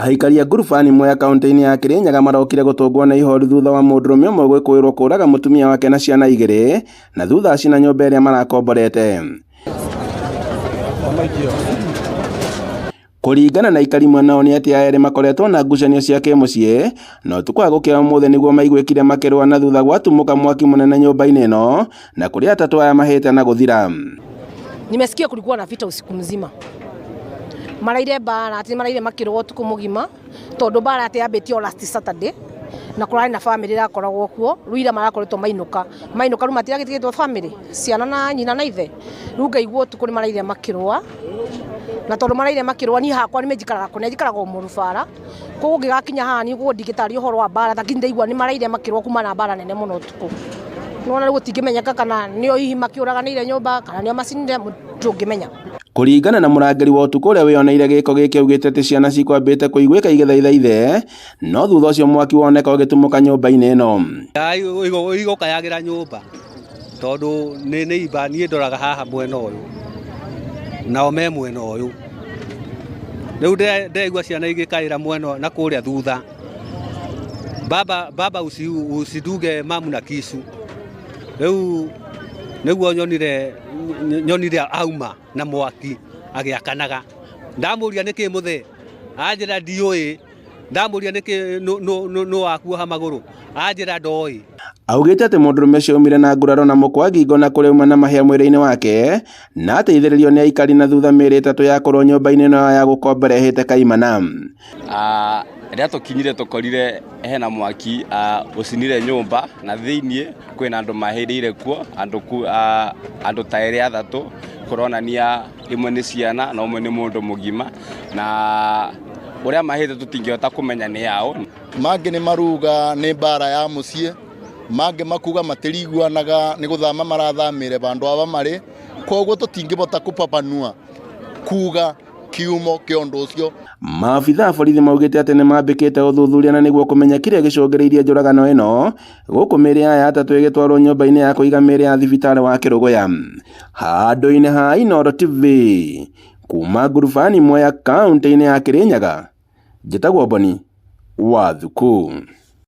Aikari a Ngurubani Mwea kaunti-inĩ ya Kirinyaga marokire gũtũngwo nĩ ihoru thutha wa mũndũrũme ũmwe gwĩkũĩrwo kũraga mũtumia wake na ciana igĩrĩ na thutha acina nyũmba ĩrĩa marakomborete. Kũringana na aikari mwena ũyũ nĩ atĩ aya erĩ makoretwo na ngucanio cia kĩmũciĩ na ũtukũ wa gũkĩa ũmũthĩ nĩguo maiguĩkire makĩrũa na thutha gwatumũka mwaki mũnene nyũmba-inĩ ĩno na kũrĩa atatũ aya mahĩte na gũthira. Nimesikia kulikuwa na vita usiku mzima, maraire mbara ati maraire makĩrũa ũtukũ mũgima tondũ mbara atĩ yambĩtie o last Saturday na kũrarĩ na family ĩrakoragwo kuo rĩu ira marakoretwo mainũka mainũka rĩu matiragĩtigĩtwo family ciana na nyina na ithe rĩu ngaigua ũtukũ nĩ maraire makĩrũa na tondũ maraire makĩrũa niĩ hakwa nĩ njikaraga kũnene njikaraga o mũrubara koguo ngĩgakinya haha niĩ koguo ndingĩtaria ũhoro wa mbara lakini ndaigua nĩ maraire makĩrũa kuma na mbara nene mũno ũtukũ nĩwona rĩu gũtingĩmenyeka kana nĩo hihi makĩũraganĩire nyũmba kana nĩo macinire ndũngĩmenya. Kũringana na mũrangĩri wa ũtukũ ũrĩa wĩyoneire gĩko gĩkĩ augĩte atĩ ciana cikwambĩte kũiguĩka igĩthaitha ithe no thutha ũcio mwaki woneka ũgĩtumũka nyũmba-inĩ ĩno. Igũkayagĩra nyũmba tondũ nĩ neighbor niĩ ndoraga haha mwena ũyũ nao me mwena ũyũ rĩu ndĩraigua ciana igĩkaĩra mwena na kũrĩa thutha baba baba usi, usidunge mamu na kisu rĩu nĩguo nyonire nyonire auma na mwaki agĩakanaga ndamũria nĩkĩ mũthee anjĩra ndiũĩ ndamũria nĩkĩ nũ wakuoha magũrũ anjĩra ndoĩ. Augĩte atĩ mũndũrũme ũcio aumire na nguraro na mũkwa ngingo na kũrĩa auma na mahĩa mwĩrĩ-inĩ wake na ateithĩrĩrio nĩ aikari na thutha mĩĩrĩ ĩtatũ yakorwo nyũmba-inĩ ĩno ya gũkombora ĩhĩte kaimana. Rĩrĩa tũkinyire tũkorire hena mwaki ũcinire nyũmba na thĩiniĩ kwĩna andũ mahĩrĩire kuo andũ ta erĩ athatũ kũronania imwe nĩ ciana na ũmwe nĩ mũndũ mũgima na ũrĩa mahĩte tũtingĩhota kũmenya nĩ ao. Mangĩ nĩ maruga nĩ mbara ya mũciĩ, mangĩ makuga matiriguanaga nĩ gũthama marathamĩre vandũ aba marĩ, koguo tũtingĩbota kũbabanua kuga kiumo kĩa ũndũ ũcio. Maabitha a borithi maugĩte atĩ nĩ mambĩkĩte ũthuthuria na nĩguo kũmenya kĩrĩa gĩcũngĩrĩirie njũragano ĩno gũkũ mĩĩrĩ ya aya atatũ ĩgĩtwarwo nyũmba-inĩ ya kũiga mĩĩrĩ ya thibitarĩ wa Kĩrũgũya. Handũ-inĩ ha Inooro TV kuma Ngurubani Mwea kaunti-inĩ ya Kĩrĩnyaga, njĩtagwo Boni wa Thuku.